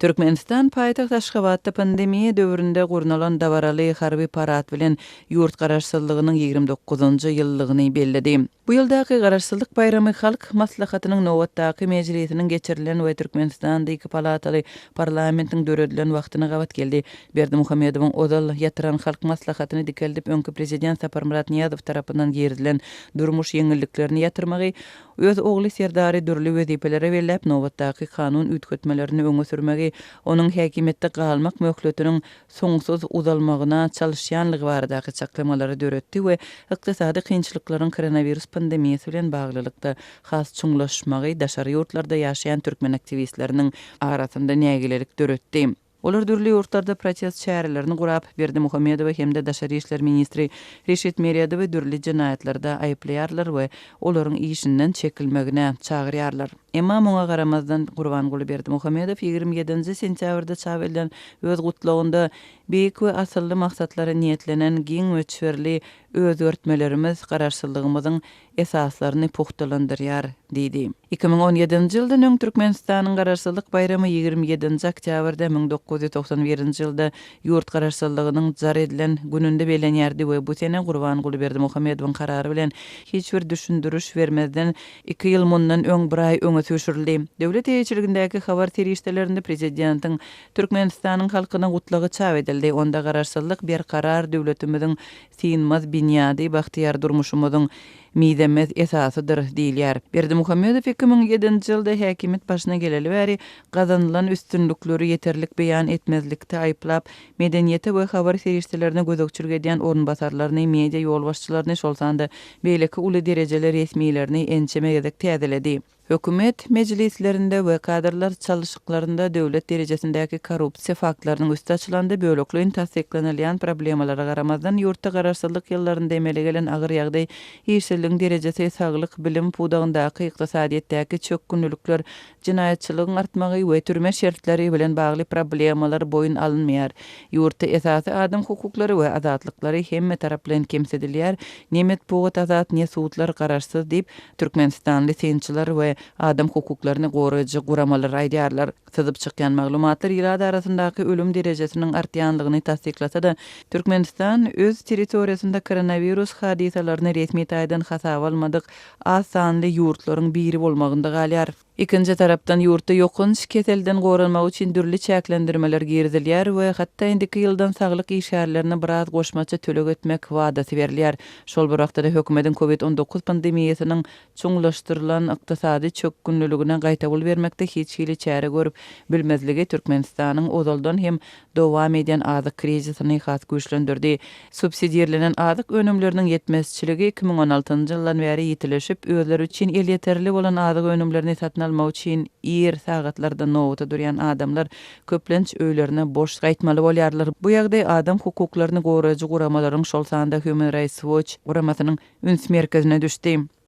Türkmenistan paýtagt Aşgabatda pandemiýa döwründe gurnalan dabaraly harby parad bilen ýurt garaşsyzlygynyň 29-njy ýyllygyny belledi. Bu ýyldaky Garaşsyzlyk baýramy Halk Maslahatynyň nobatdaky mejlisiniň geçirilen we Türkmenistanda iki palataly parlamentiň döredilen wagtyna gabat geldi. Berdimuhamedowyň ozal ýatyran Halk Maslahatyny dikeldip öňki prezident Saparmyrat Nyýazow tarapyndan girizilen durmuş ýeňilliklerini ýatyrmagy, Öz ogly Serdary dürli wezipelere belläp, nobatdaky kanun üýtgetmelerini öňe sürmegi, onuň häkimiýetde galmak möhletiniň soňsuz uzalmagyna çalyşýanlygy baradaky çaklamalary döretdi we ykdysady kynçylyklaryň koronawirus pandemiýasy bilen baglylykda has çuňlaşmagy daşary ýurtlarda ýaşaýan türkmen aktiwistleriniň arasynda nägilelik döretdi. Olar dürli ýurtlarda protest çärelerini gurap, Berdimuhamedowy hem-de daşary işler ministri Reşit Meredowy dürli jenaýatlarda aýyplaýarlar we olaryň işinden çekilmegine çagyrýarlar. Emma muňa garamazdan, Gurbanguly Berdimuhamedow 27-nji sentýabrda çap edilen öz gutlagynda Beýik we asylly maksatlara niýetlenen giň möçberli özgertmelerimiz garaşsyzlygymyzyň esaslaryny pugtalandyrýar diýdi. 2017-nji ýyldan öň Türkmenistanyň Garaşsyzlyk baýramy 27-nji oktýabrda 1991-nji ýylda ýurt garaşsyzlygynyň jar edilen gününde bellenýärdi we bu sene Gurbanguly Berdimuhamedowyň karary bilen hiç bir düşündiriş bermezden iki ýyl mundan öň bir aý öňe süýşürildi. Döwlet eýeçiligindäki habar serişdelerinde prezidentiň Türkmenistanyň halkyna gutlagy çap edildi. Onda Garaşsyzlyk berkarar döwletimiziň synmaz binýady bagtyýar durmuşymyzyň mizemez esasydyr diýilýär. Berdimuhamedow 2007-nji ýylda häkimiýet başyna geleli bäri gazanylan üstünlikleri ýeterlik beýan etmezlikde aýyplap, medeniýete we habar serişdelerine gözegçilik edýän orunbasarlaryny, media ýolbaşçylaryny, şol sanda beýleki uly derejeli resmilerini ençeme gezek täzeledi. Hökümet mejlislerinde we kadrlar çalyşyklarynda döwlet derejesindäki korrupsiýa faktlarynyň üsti açylanda bölekleýin tassyklanylýan problemalara garamazdan, ýurtda garaşsyzlyk ýyllarynda emele gelen agyr ýagdaý, işsizligiň derejesi, saglyk, bilim pudagyndaky, ykdysadyýetdäki çökgünlilikler, jenaýatçylygyň artmagy we türme şertleri bilen bagly problemalar boýun alynmaýar. Ýurtda esasy adam hukuklary we azatlyklary hemmetaraplaýyn kemsidilýär, ne metbugat azat, ne sudlar garaşsyz diýip, Türkmenistanly synçylar we adam hukuklaryny goraýjy guramalar aýdýarlar. Syzyp çykýan maglumatlar ilat arasyndaky ölüm derejesiniň artýanlygyny tassyklasa-da, Türkmenistan öz territoriýasynda koronawirus hadysalaryny resmi taýdan hasaba almadyk az sanly ýurtlaryň biri bolmagynda galýar. Ikinji tarapdan, ýurtda ýokanç keselden goranmak üçin dürli çäklendirmeler girizilýär we hatda indiki ýyldan saglyk işgärlerine biraz goşmaça töleg etmek wadasy berilýär. Şol bir wagtda-da hökümetiň Covid 19 pandemiýasynyň çuňlaşdyrylan ykdysady çökgünliligine gaýtawul bermekde hiç hili çäre görüp bilmezligi Türkmenistanyň ozaldan hem dowam edýän azyk krizisini has güýçlendirdi. Subsidirlenen azyk önümleriniň ýetmezçiligi 2016-njy ýyldan bäri ýitileşip, özleri üçin elýeterli bolan azyk önümlerini satyn almak üçin ir sagatlarda nobata durýan adamlar köplenç öýlerine boş gaýtmaly bolýarlar. Bu ýagdaý adam hukuklaryny goraýjy guramalaryň, şol sanda Human Rights Watch guramasynyň üns merkezine düşdi.